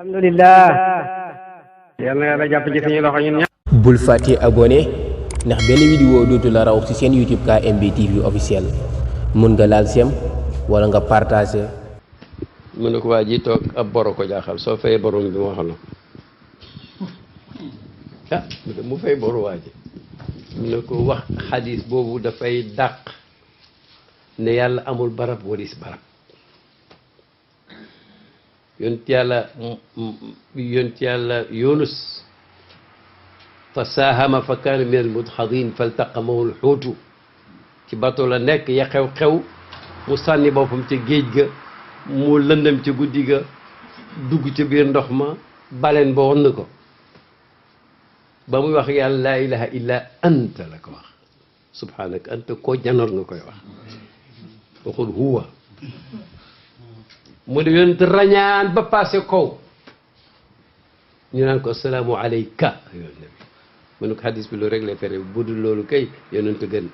alhamdulillah yal na yàlla jàpp ci suñu loxo ñun ñëpp. bul fàtte abonné ndax benn vidéo dootu la raw ci seen YouTube KMB TV officiel mun nga laal sem wala nga partagé. mu ne ko waa ji toog ab boro ko jaaxal soo fayee borom bi moo xam na mu fay boru waa ji mu ne ko wax xadis boobu dafay dàq ne yàlla amul barab waris barab yonent yàlla Yunus fa saahama fa kaana min al-mudhadin faltaqamahu al-xuutu ci bato la nekk ya xew-xew mu sànni boppam ca géej ga mu lëndëm ca guddi ga dugg ca biir ndox ma baleen ba won ko ba muy wax yàlla laa ilaha illa anta la ko wax subhanaka anta koo janoor nga koy wax waxul huwa mu de yonent rañaan ba passé kaw ñu naan ko asalaamu alayka yoon nabi mu ne ko hadis bi loolu rek lay pere bu dul loolu kay yonent gën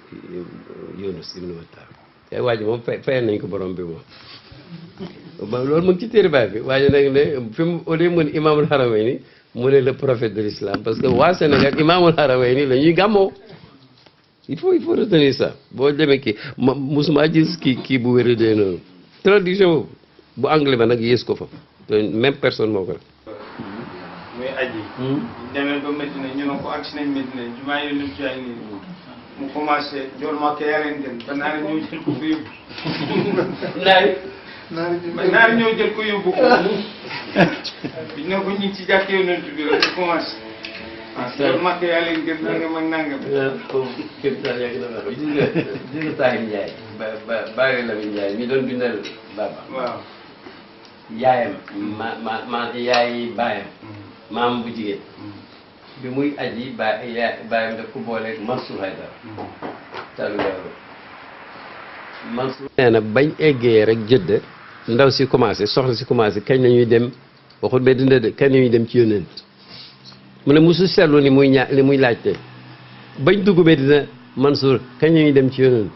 Yunus ibnu Matta te waa ji moom fayal nañ ko borom bi moom loolu mu ngi ci téere baay bi waaye nag ne fi mu au lieu mu ne imaamul haramayni mu ne le prophète de l'islam parce que waa Sénégal imaamul haramayni la ñuy gàmmoo il faut retenir ça boo demee kii musuma gis kii bu wéradee noonu traduction boobu bu anglais ba nag yées ko fa te même personne moo ko def muy aji demee ba Medina ñu ne ko agsi nañ Medina jumaa yi lim ci ay nii mu commencé jool Makka yaa leen gën ba naari ñëw jël ko yóbbu naari ñëw jël ko yóbbu ko bi ne ko ñi ci jàkk yonent bi la mu commencé jool Makka yaa leen gën nangam ak nangam kémtaan yàgg na wax gis nga Tahir Ndiaye bàyyi la mi Ndiaye mi doon bindal baba waaw yaayam ma yaay baayam maam bu jigéen bi muy aji baayam daf ko booleeg Mansour Haydara talu yàlla Mansour nee na bañ eggee rek jëdd ndaw si commencé soxna si commencé kañ la ñuy dem waxul ba dina de kañ la ñuy dem ci yónent mu ne mosu seetlu ni muy li muy laajte bañ dugg ba dina Mansour kañ la ñuy dem ci yónent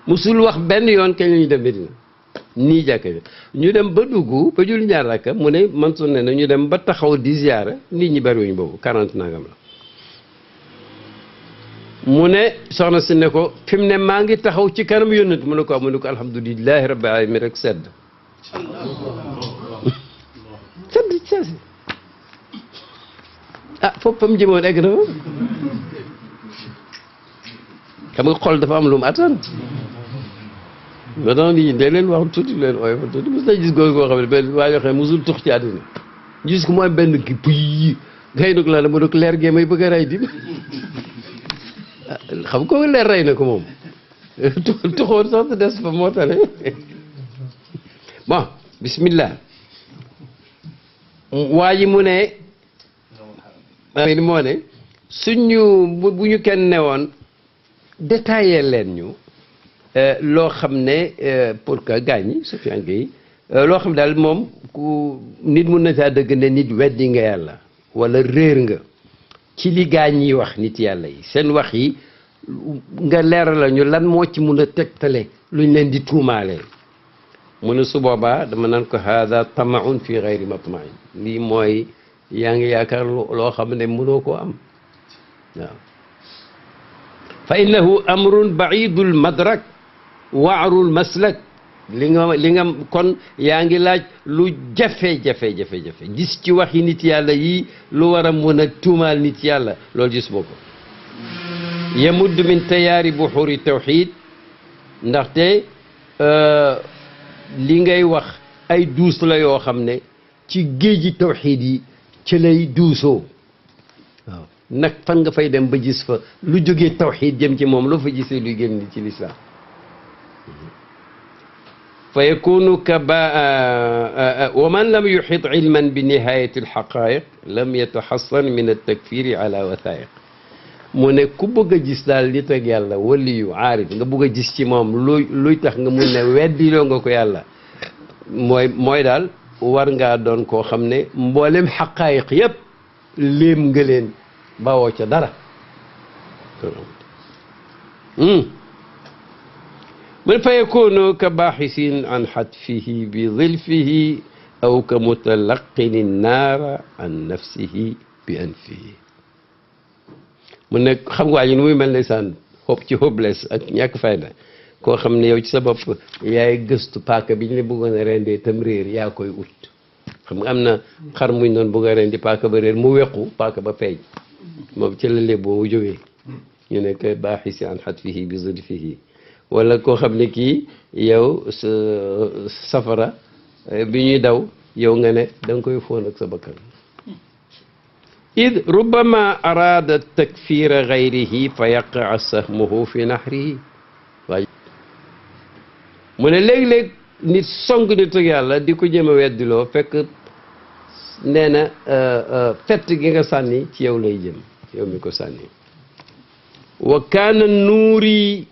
mosul wax benn yoon kañ la ñuy dem ba dina nii jàkka bi ñu dem ba dugg ba jul ñaar rakka mu ne Mansour ne na ñu dem ba taxaw di ziyaara nit ñi bariwuñ boobu 40 nangam la mu ne soxna si ne ko fi mu ne maa ngi taxaw ci kanam yónnent mu ne ko alhamdulilahi rabbil alamin rek sedd sedd foofu fa mu jëmoon egg na xam nga xol dafa am lu mu attan ba tax nit ñi day leen wax tuuti leen ooy fa tuuti mos na gis góor goo xam ne benn waa yoo xam ne mosul tux ci àddina gis ko mooy benn ki puy ngay nag la ma dog leer gee may bëgg a rey di xam ko leer rey na ko moom tuxoon sax des fa moo tane bon bismillah waa ji mu ne moo ne suñu bu ñu kenn newoon détaillé leen ñu loo xam ne pour que gaañi Sofiane Gueye loo xam daal moom ku nit mun na saa dëgg ne nit weddi nga yàlla wala réer nga ci li gaañ yi wax nit yàlla yi seen wax yi nga leeral la ñu lan moo ci mun a tegtale luñ leen di tuumaalee mu ne su boobaa dama naan ko hada tamaun fi gayri matmain lii mooy yaa ngi yaakaar loo xam ne mënoo koo am waaw fa innahu amrun baidul madrak waarul maslak li nga kon yaa ngi laaj lu jafe-jafe gis ci waxi nit yàlla yi lu war a mun a tuumaal nit yàlla loolu gis boo ko yamudd min tayaari buxuri tawxid ndaxte li ngay wax ay duus la yoo xam ne ci géeji tawxid yi ci lay duusoo waaw nag fan nga fay dem ba gis fa lu jógee tawxid jëm ci moom loo fa gisee luy génn ci lislaam fa yakunu wa man lam yuxit ilman bi nihayati alxaqaiq lam yataxassan min altakfiri ala wathaiq mu ne ku bëgg a gis daal nit ak yàlla waliyu aarif nga bëgg a gis ci moom luy tax nga mun ne weddiloo nga ko yàlla mooy daal war ngaa doon koo xam ne mboolem xaqaayiq yëpp léem nga leen bawoo ca dara من فيكون كباحث عن حتفه بظلفه aw ka mutalaqini naara an nafsihi bi anfihi mu ne xam nga waa ji nu muy mel ne saan xob ci hopeless ak ñàkk fayda koo xam ne yow ci sa bopp yaay gëstu paaka bi ñu ne bëggoon a rendee tam réer yaa koy ut xam nga am na xar muñ doon bëgg a rendi paaka ba réer mu wequ paaka ba feeñ moom ci la léeb boobu jógee ñu ne que baaxisi an xatfihi bi zudfihi wala koo xam ne kii yow sa safara bi ñuy daw yow nga ne da nga koy foon ak sa bakkan id rubbama arada takfira gayrihi fa yaqaa sahmuhu fi nahrihi waaye mu ne léeg-léeg nit song nit ak yàlla di ko jëm a weddiloo fekk nee na fett gi nga sànni ci yow lay jëm yow mi ko sànni wa kaana nuuri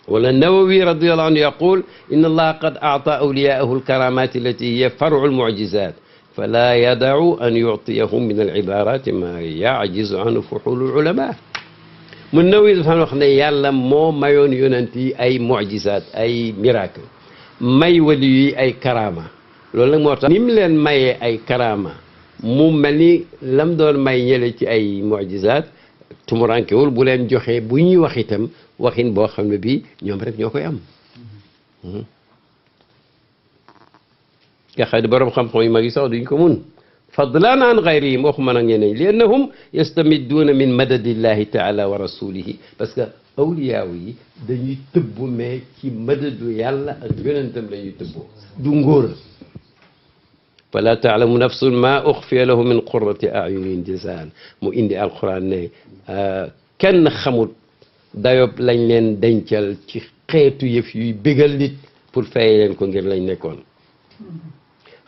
wala nawawi radiyallahu anhu yaqul inna allaha qad a'ta awliyaahu alkaramat allati hiya far'u almu'jizat fala yada'u an yu'tiyahum min al-ibarat ma ya'jizu anhu fuhul al-ulama mu nawawi dafa wax ne yàlla moo mayoon yonent yi ay mu'jizat ay miracle may wali yi ay karama loolu nag moo tax ni mu leen mayee ay karama mu mel ni lam doon may ñële ci ay mu'jizat tumurankewul bu leen joxee bu ñuy wax itam waxin boo xam ne bii ñoom rek ñoo koy am nga xam ne borom xam-xam yu mag yi sax duñ ko mun fadlan an gayrihim waxuma nag ñeneen li annahum yastamidduuna min madadillahi taala wa rasulihi parce que awliyaaw yi dañuy tëbbu mais ci madadu yàlla ak yonentam la ñuy tëbboo du ngóora fala taalamu nafsun ma uxfiya lahu min qurrati ayunin jazaan mu indi alquran ne kenn xamut dayob lañ leen dencal ci xeetu yëf yuy bégal nit pour fay leen ko ngir lañ nekkoon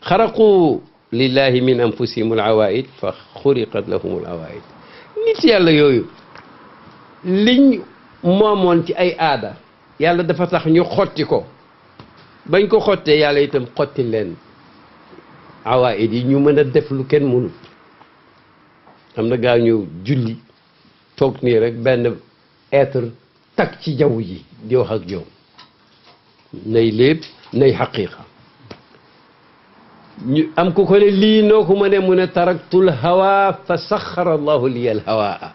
xaraqu lillahi min anfusihim al awaid fa xuriqat lahum al awaid nit yàlla yooyu liñ moomoon ci ay aada yàlla dafa tax ñu xotti ko bañ ko xottee yàlla itam xotti leen awaid yi ñu mën a def lu kenn mënut am na gaa ñu julli toog nii rek benn être tak ci jaww ji di wax ak joom nay lépp nay xaqiqa ñu am ku ko ne lii noo ko mënee mu ne taraktul hawa fa saxara allahu liya al hawaa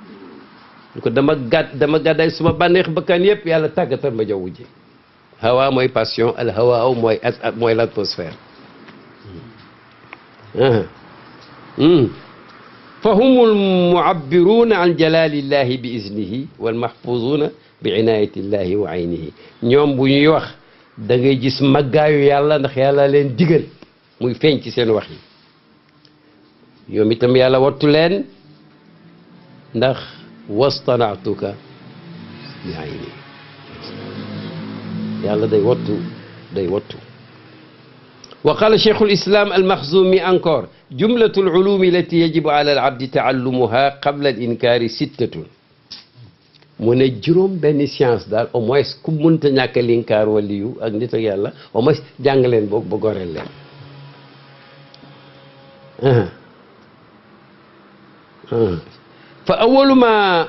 ñu ko dama gàdday suma bànneex bakkan yëpp yàlla tàggatal ma jaww ji hawa mooy passion al hawa mooy l'atmosphère fa humul mu'abbiruuna an jalalillahi bi iznihi wal mahfuzuuna bi inayatillahi wa aynihi ñoom bu ñuy wax da ngay gis màggaayu yàlla ndax yàlla leen digal muy feeñ ci seen wax yi ñoom itam yàlla wattu leen ndax wastanaatuka bi ayni yàlla day wattu wa qala cheikhul islam almaxzumi encore jumlatu alulumi allati yajibu ala alabdi taallumuha qabla al inkaari sittatun mu ne juróom benn science daal au moins ku mënta ñàkk a linkaar waliyu ak nit ak yàlla au moins jàng leen boog ba goreel leen fa awalu ma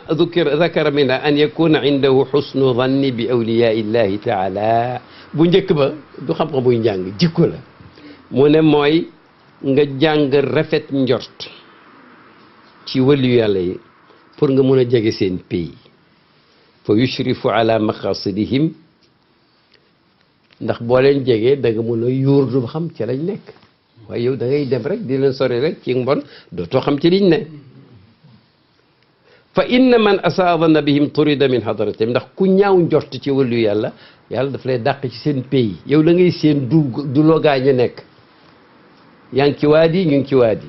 dakara minha an yakuna indahu xusnu danni bi awliyai llahi taala bu njëkk ba du xam-xam buy njàng jikko la mu ne mooy nga jàng rafet njort ci waliyu yàlla yi pour nga mun a jege seen pays fa yushrifu ala maqasidihim ndax boo leen jegee da nga mun a yuur du xam ci lañ nekk waaye yow da ngay dem rek di leen sori rek ci mbon dootoo xam ci liñ ne fa inna man asaadana bihim turida min hadratihim ndax ku ñaaw njort ci wàllu yàlla yàlla daf lay dàq ci seen pays yow la ngay seen du loogaa ñu nekk yaa ngi ci waadi ñu ngi ci waadi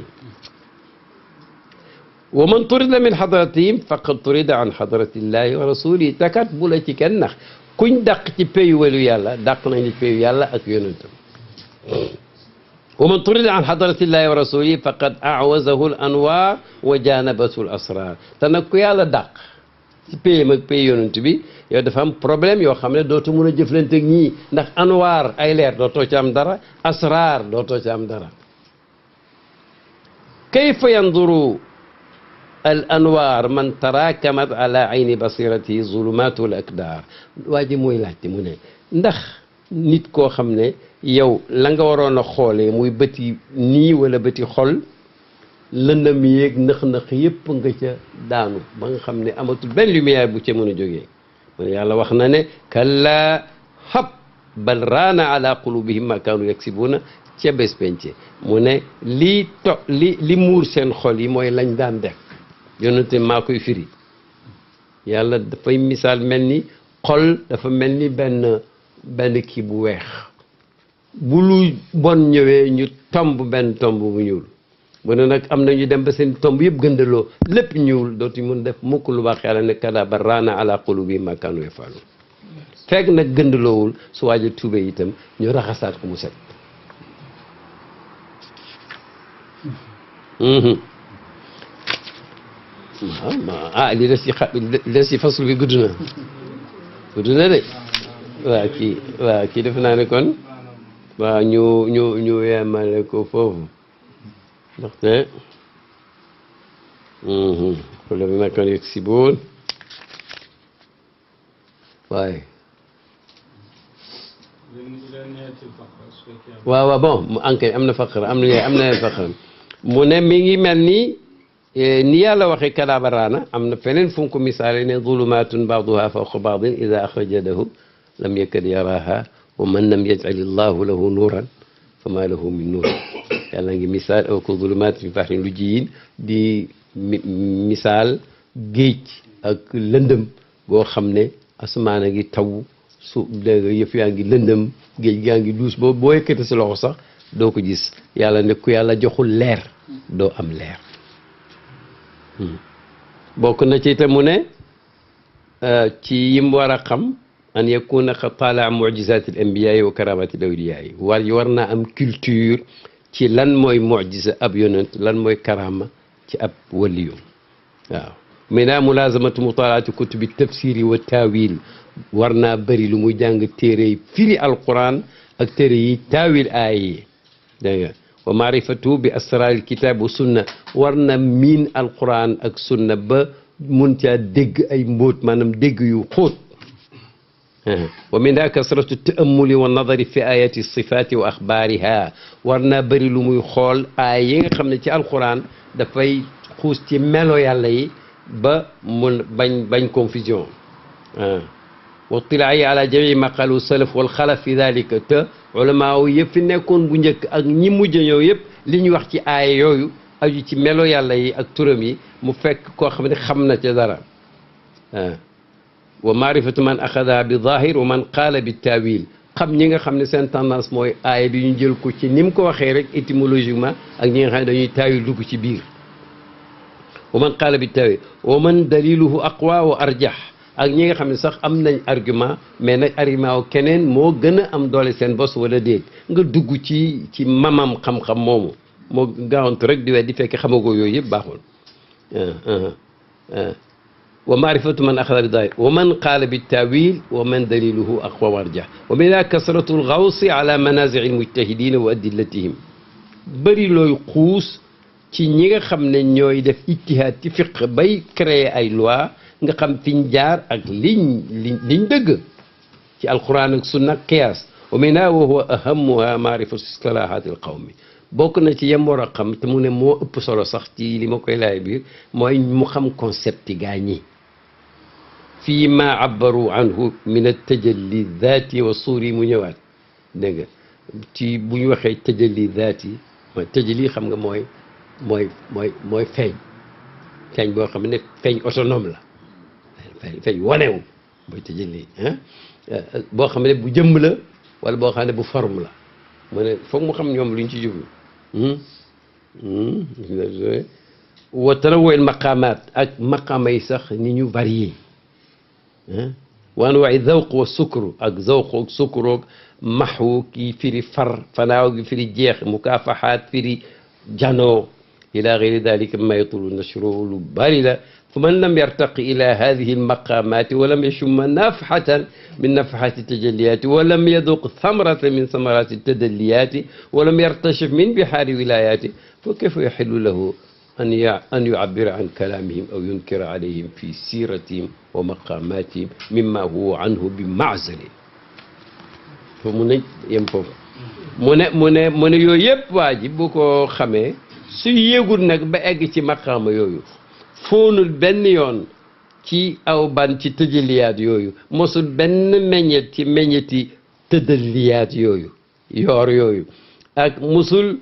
wa man turida min hadratihim faqad turida an hadratillahi wa rasulihi takat bu la ci kenn nax kuñ dàq ci pays wàllu yàlla dàq nañ ci pays yàlla ak yonentam wa man turida an hadratillahi wa rasulihi faqad awazahu al anwar wa janabathu al asrar te nag ku yàlla dàq ci payam ak pay yonent bi yow dafa am problème yoo xam ne dootu mun a jëflante ak ñii ndax anwar ay leer dootoo ci am dara asrar dootoo ci am dara kayfa yanduru al anwar man tarakamat ala ayni basiratihi zulumatu al akdar waa ji mooy laajte mu ne ndax nit koo xam ne yow la nga waroon a xoolee muy bëti nii wala bëti xol lëndëm yéeg nëx-nëx yépp nga ca daanu ba nga xam ne amatul benn lumière bu ca mën a jógee mu ne yàlla wax na ne kalla hab bal raana ala qulubihim ma kaanu yaksibuuna ca bés pence mu ne li muur seen xol yi mooy lañ daan def yonente maa koy firi yàlla dafay misaal mel ni xol dafa mel ni benn kii bu weex bu lu bon ñëwee ñu tomb benn tomb bu ñuul mu ne nag am na ñu dem ba seen tomb yëpp gëndaloo lépp ñuul dootu mun def mukk lu baax yàlla ne kada ba raana ala qulubihim ma kaanu yafaluun fekk nag gëndaloowul su waaja tuube itam ñu raxasaat ko mu set waaw li des ci fasul bi gudd na de waaw kii def naa ne kon waaw ñu yemale ko foofu ndaxte xule bi ma kan yëg si boon waaye waaw bon mu enquête am na faqra am na faqra mu ne mi ngi mel ni yàlla waxee kadabaraana am na feneen fu mu ko misaale ne zulumaatun baaduha fawqa baadin ida axraja yadahu lam yakad yaraha wa man lam yaj'al illahu lahu nuuran fa ma lahu min nuur yàlla ngi misaal aw ko zulumaat fi bahrin lujjiyin di misaal géej ak lëndëm boo xam ne asamaan a ngi taw su dégg nga yëf yaa ngi lëndëm géej gaa ngi duus boo yëkkati sa loxo sax doo ko gis yàlla ne ku yàlla joxul leer doo am leer bokk na ci itam mu ne ci yim war a xam an yakuna qad tala mu'jizat al anbiya wa karamat al awliya war naa am culture ci lan mooy mu'jiza ab yonent lan mooy karama ci ab waliyu waaw mina mulazamatu mutalaati kutubi tafsiri wa tawil war naa bëri lu muy jàng téere yi firi alquran ak téere yi taawil aaya yi dégg nga wa maarifatu bi asraaril kitaab wa sunna war na miin alquran ak sunna ba mun caa dégg ay mbóot maanaam dégg yu xóot wa minha kasratu taamuli wa nadari fi ayati sifaati wa axbaariha war naa bëri lu muy xool aaya yi nga xam ne ci alquran dafay xuus ci melo yàlla yi ba mun bañ confusion wa tilaayi ala jamii ma qalu salaf wal xalaf fi dalika te ulama yëpp fi nekkoon bu njëkk ak ñi mujj ñëw yëpp li ñu wax ci aaya yooyu aju ci melo yàlla yi ak turam yi mu fekk koo xam ne xam na ca dara wa maarifatu man axada bi zahir wa man qaala bi taawil xam ñi nga xam ne seen tendance mooy aaya bi ñu jël ko ci ni mu ko waxee rek étymologiquement ak ñi nga xam ne dañuy taawil dugg ci biir wa man qaala bi taawil wa man daliluhu aqwa wa arjah ak ñi nga xam ne sax am nañ argument mais nag argument wu keneen moo gën a am doole seen bos wala déet nga dugg ci mamam xam-xam moomu moo gaawantu rek di weddi fekk xamagoo yooyu yëpp baaxul wa maarifatu man axada bi daahir wa man qaala bi taawil wa man daliluhu aqwa warjah wa minha kasratu lgawsi ala manazir almujtahidina wa adillatihim bëri looy xuus ci ñi nga xam ne ñooy def ijtihaad ci fiq bay créer ay loi nga xam fiñ jaar ak liñ dëgg ci alquran ak sunna ak qiyaas wa minha wa huwa ahamuha maarifatu istilahaati alqawmi bokk na ci yem war a xam te mu ne moo ëpp solo sax ci li ma koy laay biir mooy mu xam concept yi gaa ñi fii ma abbaru anhu min at-tajalli daati wa suuri mu ñëwaat dégg nga ci bu ñu waxee tajalli daati mooy tajalli xam nga mooy feeñ boo xam ne feeñ autonome la feeñ wanewu mooy tajalli boo xam ne bu jëmm la wala boo xam ne bu forme la mu ne foog mu xam ñoom luñ ci jublu wa tanawwu'il maqaamaat ak maqaama yi sax ni ñu varié wa anwaa'i zawq wa sukru ak zawq ak sukru ak maxwu kii firi far fanaaw gi firi jeex mukaafaxaat firi janoo ila gayri dalika mimma yatulu nashru lu bari la فمن لم يرتقي إلى هذه المقامات ولم يشم نفحة من نفحات التجليات ولم يذوق ثمرة من ثمرات التدليات ولم يرتشف من بحار ولاياته فكيف يحل له أن يعبر عن كلامهم أو ينكر عليهم في سيرتهم ومقاماتهم مما هو عنه بمعزل foofu mun nañ yem foofu mu ne yooyu yëpp waa ji bu ko xamee su yéegul nag ba egg ci maqaama yooyu foonul benn yoon ci aw ban ci tëjaliyaat yooyu mosul benn meññet ci meññeti tëddaliyaat yooyu yoor yooyu ak mosul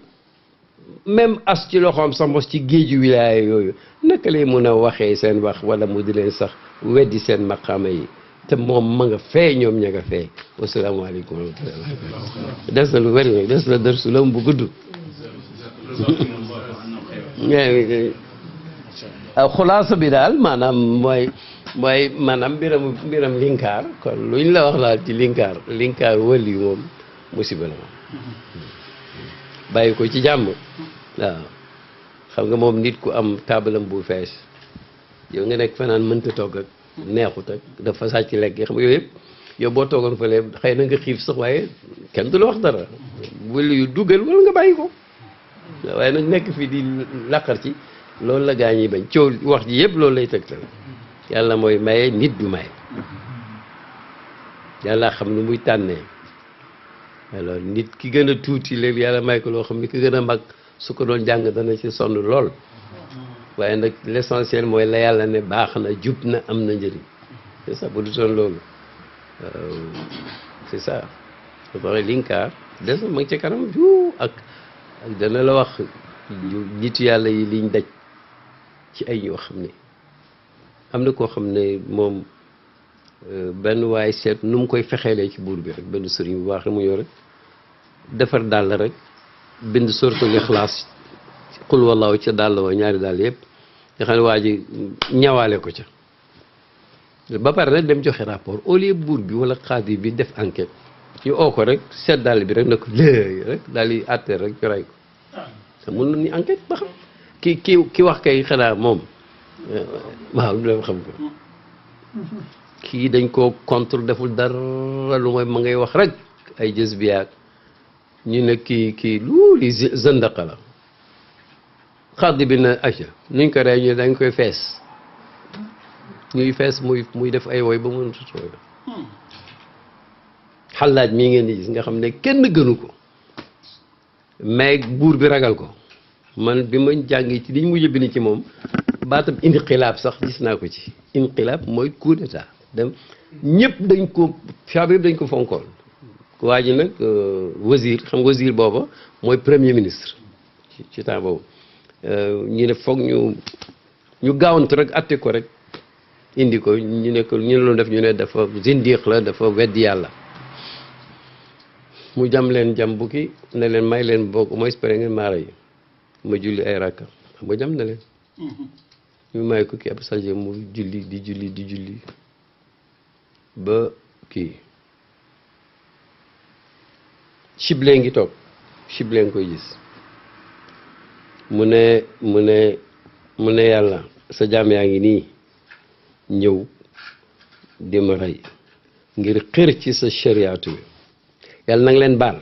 même as ci loxoom sax mos ci géeju wilaaya yooyu naka lay mun a waxee seen wax wala mu di leen sax weddi seen maqaama yi te moom ma nga fee ñoom ña nga fee wasalaamaaleykum wa rahmatulah des na lu wér nag des na dër su lam bu gudd xulaasa bi daal maanaam mooy maanaam mbiram linkaar kon luñ la wax daal ci linkaar wëli moom musiba la moom bàyyi ko ci jàmm waaw xam nga moom nit ku am taabalam bu fees yow nga nekk fanaan mënta togg ak neexut ak dafa sàcc lekk yi xam nga yooyu yëpp yow boo toogoon fële xëy na nga xiif sax waaye kenn du la wax dara wëli yu dugal wala nga bàyyi ko waaye nag nekk fii di laqar ci loolu la gaa ñi bañ coow wax ji yëpp loolu lay tegtal yàlla mooy maye nit du maye yàlla xam nu muy tànnee alors nit ki gën a tuuti léegi yàlla may ko loo xam ni ki gën a mag su ko doon jàng dana ci sonn lool waaye nag l'essentiel mooy la yàlla ne baax na jub na am na njëriñ c'est ça bu du toon loolu c'est ça dafa linkaar des na ma ngi ci kanam ju ak dana la wax nitu yàlla yi liñ daj ci ay ñoo xam ne am na koo xam ne moom benn waay seet nu mu koy fexeelee ci buur bi rek benn sëriñ bu baax rek mu ñëw rek defar dàll rek bind suratul Ixlaas xul wallaahu ca dàll wa ñaari dàll yëpp nga xam ne waa ji ñawaale ko ca ba pare nag dem joxe rapport au lieu buur bi wala xaadi bi def enquête ñu oo ko rek seet dàll bi rek na ko léegi rek daal di àtte rek ñu ray ko te mën na ni enquête ba xam ki wax kay xanaa moom waaw du xam ko kii dañ koo contre deful dara lu mooy ma ngay wax rek ay jës biyaat ñu ne kii loolu zëndaqa la xaddi bi na aca nuñ ko rey ñu dañ koy fees ñuy fees muy def ay woy ba mënut a tooy xalaaj mii ngeen di gis nga xam ne kenn gënu ko mais buur bi ragal ko man bi ma jàngi ci liñ mujj bind ci moom baatam inqilaab sax gis naa ko ci inqilaab mooy coup d'état dem ñëpp dañ ko fiab yëpp dañ ko fonkoon waa ji nag wazir xam nga wazir booba mooy premier ministre ci temps boobu ñu ne foog ñu gaawantu rek atte ko rek indi ko ñu ne ko ñu ne loolu def ñu ne dafa zindiq la dafa weddi yàlla mu jam leen jam bukki ne leen may leen bokk mooy espéré ngeen maara yi ma julli ay rakka xam nga jam na leen ñu may ko kii ab saje mu julli di julli ba kii cible ngi toog cible ngi koy gis mu ne yàlla sa jaam yaa ngi nii ñëw di ma rey ngir xër ci sa shariatu bi yàlla nanga leen baal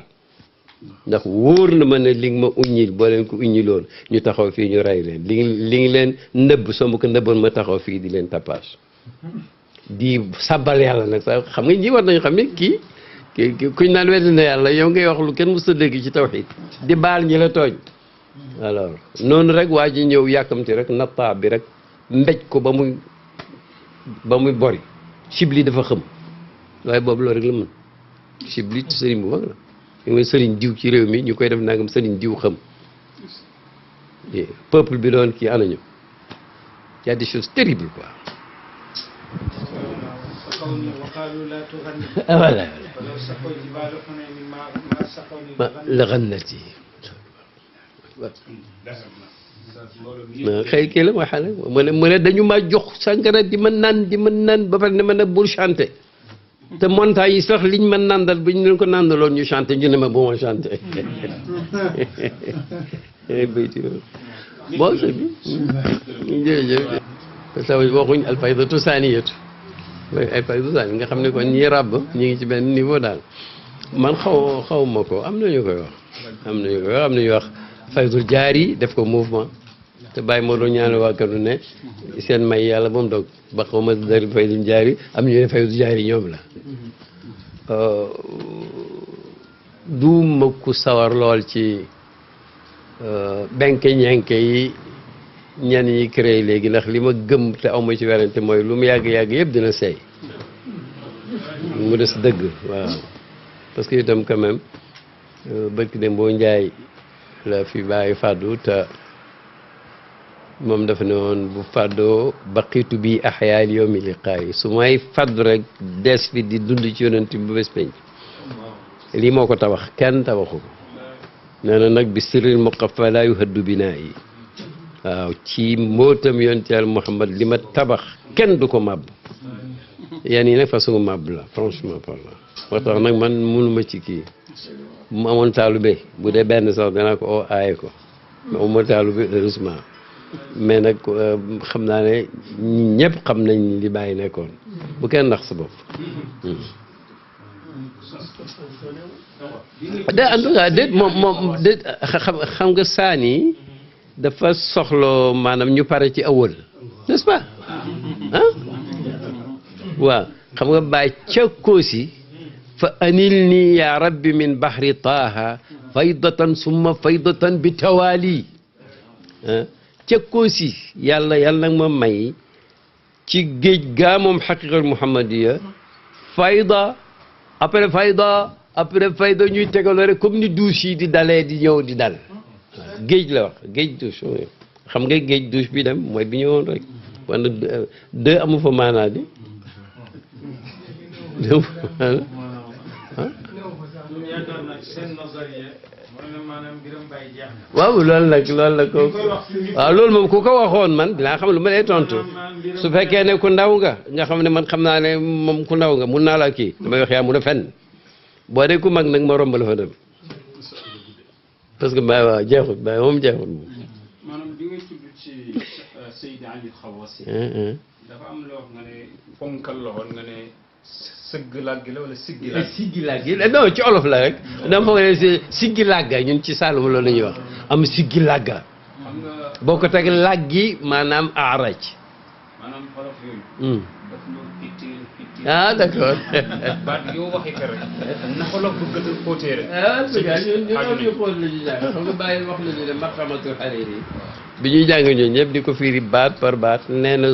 ndax wóor na ma ne li nga ma uññil boo leen ko uññiloon ñu taxaw fii ñu rey leen li ngi leen nëbb soo ma ko nëbboon ma taxaw fii di leen tapage di sabbal yàlla nag sax xam nga ñi war nañu xam ne kii kuñ naan weddi na yàlla yow ngay wax lu kenn mës a dégg ci tawxiid di baal ñi la tooñ alors noonu rek waa ji ñëw yàkkamti rek nattaa bi rek mbéj ko ba muy bori Chibli dafa xëm waaye boobu loolu rek la mën Chibli sëriñ bu mag la ñu mooy sëriñ diw ci réew mi ñu koy def nangam sëriñ diw xëm peuple bi doon kii anañu y a des choses terribles quoi voilà la xannati xëy kii la mooy xale mu ne dañu ma jox sàngara di ma naan ba pare ne ma ne bul chanter te montagne yi sax liñ ma nandal bu ñu leen ko nandaloon ñu chanter ñu ne ma bu ma chanter bayti bon c'est bi jërëjëf parce que waxuñ alfaydatu saaniyatu alfaydatu saani nga xam ne kon ñi ràbb ñi ngi ci benn niveau daal man xaw ma ko am nañu koy wax am nañu wax faydul jaari def ko mouvement te bàyyi moo doon ñaanal waa kanu ne seen may yàlla ba mu dog ba xaw ma dari faydul jaari am ñu ne faydul jaari ñoom la duuma ku sawar lool ci benke ñenke yi ñenn ñi créé léegi ndax li ma gëm te aw ma ci werante mooy lu mu yàgg-yàgg yëpp dina seey mu des dëgg waaw parce que itam quand même bëkk dem boo njaay la fi bàyyi fàddu te moom dafa ne woon bu fàddoo baqitu bi axyaal yawmi liqaayi su may fàddu rek des fi di dund ci yonent bi bu bés penc lii moo ko tabax kenn tabaxu ko nee na nag bi sirril muqaffa laa yuhaddu binaa yi waaw ci mbootam yonent Yàlla Muhammad li ma tabax kenn du ko màbb yan yi nag façon màbb la franchement parlant moo tax nag man mënuma ci kii bu mu amoon taalube bu dee benn sax danaa ko oo aaye ko mais amoon taalube heureusement mais nag xam naa ne ñëpp xam nañ li bàyyi nekkoon bu kenn nax sa bopp en tout cas déet moom déet xam nga saani dafa soxlo maanaam ñu pare ci awal n'est-ce pas ah waaw xam nga bàyyi ca koosi fa anil nii ya rabbi min bahri taaha faydatan summa faydatan bi tawaali ca koosi yàlla nag ma may ci géej gaa moom xaqiqa muhammadiya fayda après fayda ñuy tegaloo rek comme ni douche yi di dalee di ñëw di dal géej la wax géej douche xam nga géej douche bi dem mooy bi ñëwoon rek wala deux amu fa maanaa di waaw loolu nag loolu la ko waaw loolu moom ku ko waxoon man dinaa xam lu ma lay tontu su fekkee ne ku ndaw nga xam ne man xam naa ne moom ku ndaw nga mun naa la kii damay wax yaa mun a fenn boo dee ku mag nag ma romb la fa dem parce que Baye waaw jeexut Baye moom jeexut moom. maanaam bi ngay tudd ci Seydi Ali Xawasi. dafa am loo nga ne ponkal la woon nga ne sëgg làggi la wala siggi làggi. siggi làggi non ci olof la rek dama foog ne siggi làgga ñun ci Saalum loolu la ñuy wax am siggi làgga. xam nga boo ko teg làggi maanaam aaraj. maanaam xolof yooyu. daf ñoo itteel ah d'accord. baat yoo waxee ko rek na xolof bu gën a xóotee rek. ñun ñu xool la ñuy jàng xam nga bàyyi wax nañu ne maqamatul Hariri bi ñuy jàng ñooñu ñëpp di ko fiiri baat par baat nee na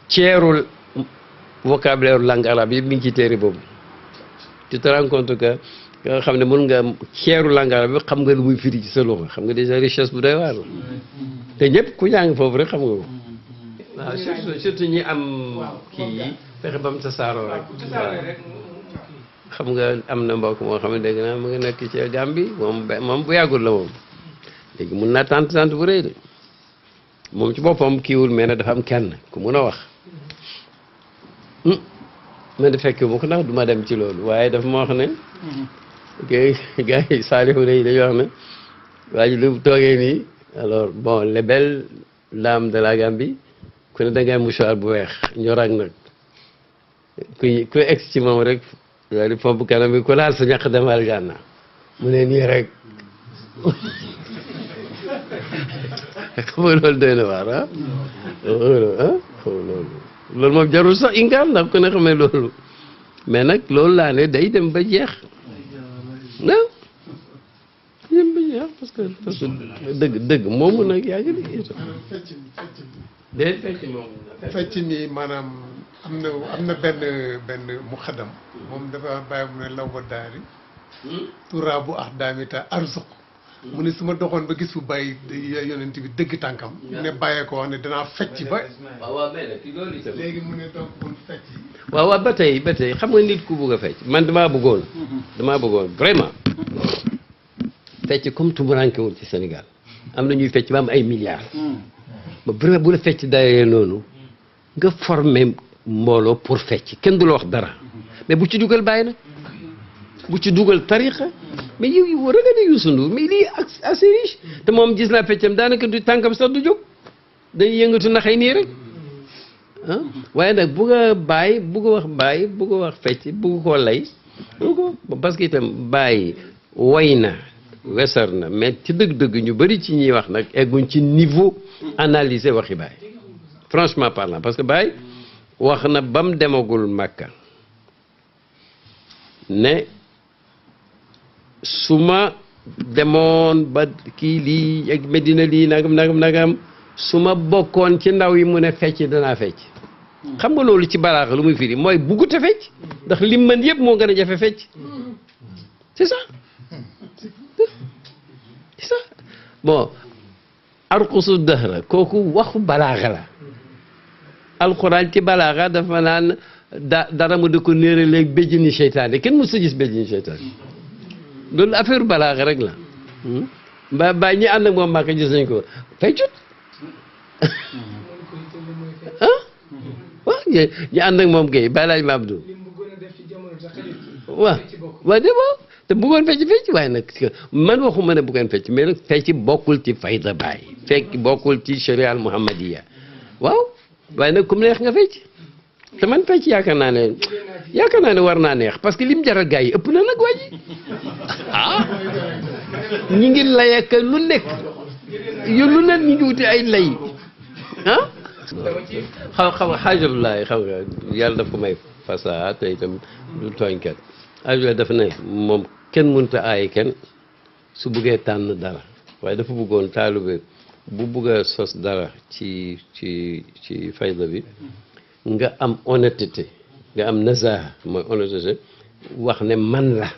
ceerul vocabulaire langue arabe yëpp mi ngi ci téere boobu tu te rends compte que nga xam ne mën nga ceeru langue arabe bi xam nga lu muy firi ci sa loxo xam nga déjà richesse bu doy waar la te ñëpp ku jàng foofu rek xam nga ko waaw surtout ñi am kii yi fexe ba mu tasaaroo rek xam nga am na mbokk moo xam ne dégg naa mu ngi nekk ci Gambie moom bu yàggul la moom léegi mun naa tant bu rëy de moom ci boppam kiiwul mais nag dafa am kenn ku mun a wax man de fekk mu ko ndax du ma dem ci loolu waaye dafa ma wax ne gars yi saalihu yi dañuy wax ne waa ji lu toogee nii alors bon les belles dames de la Gambie ku ne da ngay mouchoir bu weex ñorag nag ku egg ci moom rek daal di pomp kanam bi ku laal sa ñaq demal gànna mu ne nii rek xam nga loolu doy na waar ah loolu moom jarul sax ingaan ndax ku ne xamee loolu mais nag loolu laa ne day dem ba jeex non dem ba jeex parce que dëgg moomu nag yaa ngi liggéey fecc mi maanaam am na benn mu xadam moom dafa bàyyi mu ne law ba daari turaa bu ax daamita arzuq mu ne su ma doxoon ba gis fu bàyyi yonent bi dëgg tànkam ne bàyyee ko wax ne danaa fecc ba waaw mais nag loolu itam léegi mu ne donc bul fecc waaw ba tey xam nga nit ku bugg a fecc man damaa bëggoon vraiment fecc comme tumurankewul ci Sénégal am na ñuy fecc ba am ay milliards ba vraiment bu la fecc dayee noonu nga formé mbooloo pour fecc kenn du la wax dara mais bu ci dugal bàyyi nag bu ci dugal tariqa mais yow yi war a nga ne Youssou Ndour mais lii assez riche te moom gis naa feccam daanaka du tànkam sax du jóg day yëngatu naxay nii rek ah waaye nag bugg a bàyyi bugg a wax bàyyi bugg a wax fecc bugg koo lay ko parce que itam bàyyi way na wesar na mais ci dëgg-dëgg ñu bëri ci ñuy wax nag egguñ ci niveau analyser waxi bàyyi franchement parlant parce que bàyyi wax na bam demagul Makka ne su ma demoon ba kii lii ak Medina lii nagam su ma bokkoon ci ndaw yi mu ne fecc danaa fecc xam nga loolu ci balaaxa lu muy firi mooy buggut a fecc ndax lim mën yëpp moo gën a jafe fecc c'est ça c'est ça bon arqusu dahra kooku waxu balaaxa la alquran ci balaaxa dafa naan dara mu di ko néere léegi béjjini seytaane kenn mës sa gis béjjini seytaane loolu affaire balaaxa rek la ba ñi ànd ak moom Màkka gis nañ ko feccut waaw ñu ànd ak moom kay Baay Laaj Ma Abdou waaw de boo te bëggoon fecc waaye nag man waxuma ne bëggoon fecc mais nag fecc bokkul ci fayda Baay fekk bokkul ci sharia al muhammadiya waaw waaye nag comme neex nga fecc te man fecc yaakaar naa ne war naa neex parce que lim jaral gars yi ëpp na nag waa ji ñi ngi layek lu nekk yu lu nekk ñi ngi wuti ay lay xam nga xaajabulaay xam nga yàlla daf ko may fasaa te itam du tooñkat xaajabulaay dafa ne moom kenn mënta aaye kenn su buggee tànn dara waaye dafa bëggoon taalibe bu bugg a sos dara ci fayda bi nga am honnêteté nga am nazaha mooy honnêteté wax ne man la